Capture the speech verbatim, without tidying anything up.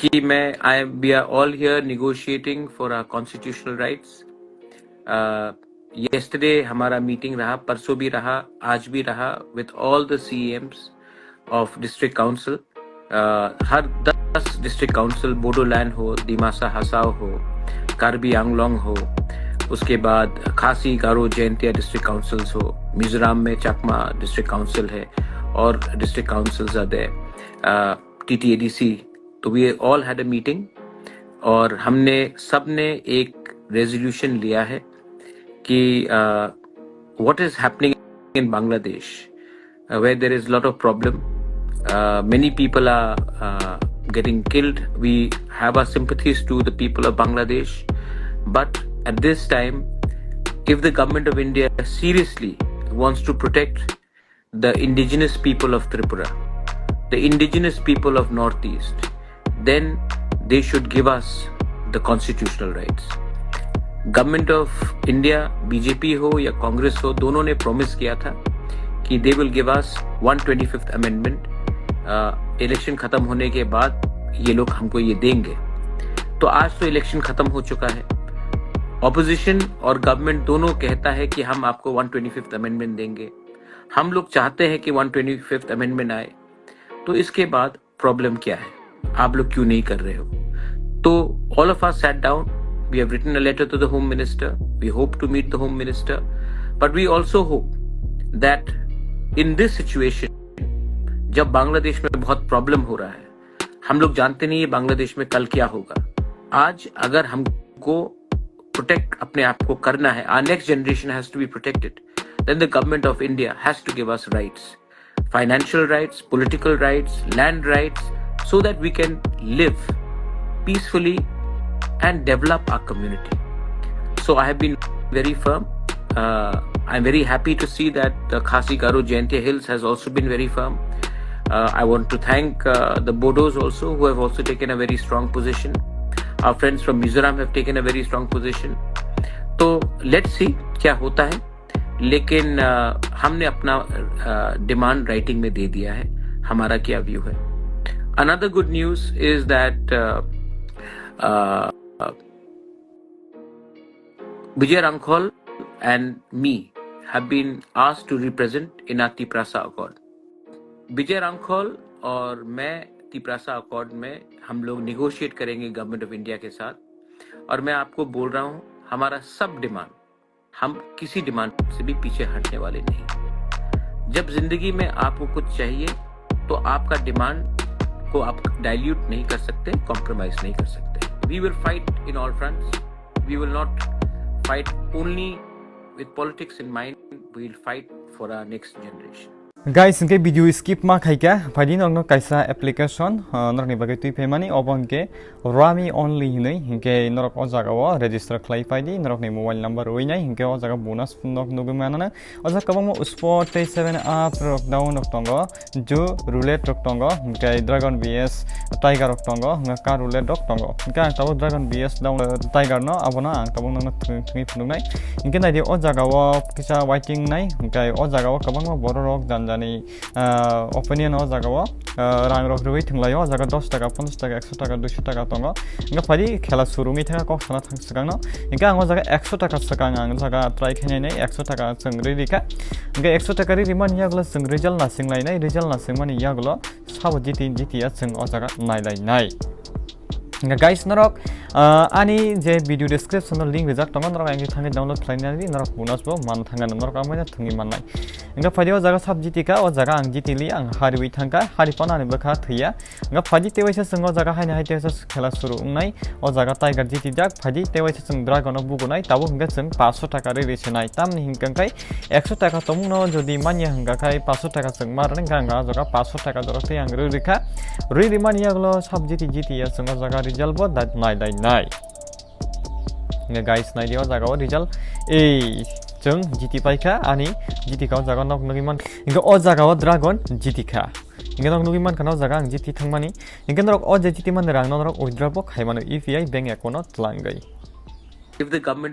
कि मैं, I, we are all here negotiating for our constitutional rights. Uh, yesterday हमारा मीटिंग रहा, परसों भी रहा, आज भी रहा, with all the C E Ms of district council. Uh, हर दस डिस्ट्रिक्ट काउंसिल, बोडोलैंड हो, दिमासा हसाओ हो, कार्बी आंगलोंग हो, उसके बाद खासी गारो जैंतिया डिस्ट्रिक्ट काउंसिल्स हो, मिजोरम में चकमा डिस्ट्रिक्ट काउंसिल है और डिस्ट्रिक्ट काउंसिल्स आदि, टीटीएडीसी, तो we all had a meeting और हमने सबने एक रेजोल्यूशन लिया है कि what is happening in Bangladesh, where there is lot of problem. Uh, many people are uh, getting killed. We have our sympathies to the people of Bangladesh. But at this time, if the government of India seriously wants to protect the indigenous people of Tripura, the indigenous people of Northeast, then they should give us the constitutional rights. Government of India, BJP हो या कांग्रेस हो, दोनों ने प्रॉमिस किया था कि they will give us one twenty fifth amendment. Election खत्म होने के बाद ये लोग हमको ये देंगे। तो आज तो इलेक्शन खत्म हो चुका है। ऑपोजिशन और गवर्नमेंट दोनों कहता है कि हम आपको वन ट्वेंटी फिफ्थ अमेंडमेंट देंगे। हम लोग चाहते हैं कि वन ट्वेंटी फिफ्थ अमेंडमेंट आए। तो इसके बाद प्रॉब्लम क्या है? आप लोग क्यों नहीं कर रहे हो? तो all of us sat down, we have written a letter to the Home Minister, we hope to meet the Home Minister, but we also hope that in this situation, जब बांग्लादेश में बहुत प्रॉब्लम हो रहा है, हम लोग जानते नहीं है बांग्लादेश में कल क्या होगा। आज अगर हमको प्रोटेक्ट अपने आप को करना है, our next generation has to be protected, then the government of India has to give us rights, financial rights, political rights, land rights, so that we can live peacefully and develop our community. So I have been very firm. Uh, I'm very happy to see that the Khasi Garo Jaintia Hills has also been very firm. Uh, I want to thank uh, the Bodos also, who have also taken a very strong position. Our friends from Mizoram have taken a very strong position. तो let's see क्या होता है, लेकिन uh, हमने अपना demand uh, writing में दे दिया है। हमारा क्या व्यू है? Another good news is that uh, uh, Vijay Rangkhol and me have been asked to represent in our Tiprasa Accord. विजय रांखल और मैं तिपरासा अकॉर्ड में हम लोग निगोशिएट करेंगे गवर्नमेंट ऑफ इंडिया के साथ। और मैं आपको बोल रहा हूँ, हमारा सब डिमांड, हम किसी डिमांड से भी पीछे हटने वाले नहीं। जब जिंदगी में आपको कुछ चाहिए तो आपका डिमांड को आप डाइल्यूट नहीं कर सकते, कॉम्प्रोमाइज नहीं कर सकते। We will fight in all fronts. We will not fight only with politics in mind. We will fight for our next generation. Guys, hingke video skip ma khaika, phaidi norokno kaisa application, ah, norokni bagwi twi phaimani, obo hingke Rami Only hinwi, hingke norok o jagao register khlai phaidi, norokni mobile number rwinai, hingke o jaga bonus nok nugwi manana. O jaga kwbangma sport tei seven up rok down rok tongo, ju roulette rok tongo, hingke Dragon B S Tiger rok tongo, hingke car roulette rok tongo. Hingke ang tabuk Dragon B S down, Tiger no, abono ang tabuk nokno thwng-, thwngwi phunuknai. Hingke naidi o jagao kisa waiting nai, hingke o jagao kwbangma borok rok janjani ah, opinion o jaga o, ah, rang rok rwui thwnglaio, o jaga dos taka, ponchas taka, ekso taka, duiso taka tongo. Hingke phaidi khela suru wngwi thangkha kok sana thang swkangno. Hingke ang o jaga ekso taka swkang ang jaga try khainai nai, ekso taka chwng rwi rikha. Hingke ekso taka rwi rimani yagulo chwng result nasing lainai, result nasingmani yagulo sabo jiti jiti ya chwng o jaga nailainai. Hingke guys, norok, ah, ani je video description o link rijak tongo, norok ang thangwi download khlainani, norok bonus bo man thangano, norok ang thwngwi mannai. Hingke phaidi o jaga sub G T ka, o jaga ang G T li, ang hariwi thangkha, hari phano ani bwkha thwiya. Hingke phaidi tewaisa chwng o jaga haino hai tewaisa khela suru wngnai, o jaga Tiger G T jak, phaidi tewaisa chwng Dragon o bugunai, tabuk hingke chwng paanso taka rwi rwi se nai. Tamni hingke khe ekso taka tongmungno jodi manya hingka khe paanso taka chwng ma rwna hingka ang o jaga paanso taka jorok tei ang rwi rwkha. Rwi rwmani yagulo sub G T G T ya chwng o jaga result bo da-, nai dai nai. Hingke guys, naidi o jaga o result. Ei, chwng G T paikha, ani G T ka o jaga nok nugwi man. Hingke o jaga o Dragon G T kha. Hingke nok nugwi mankha o jaga ang G T thangmani. Hingke norok o je G T mani rang no norok withdraw bo khaimano U P I bank account o twlangwi. If the government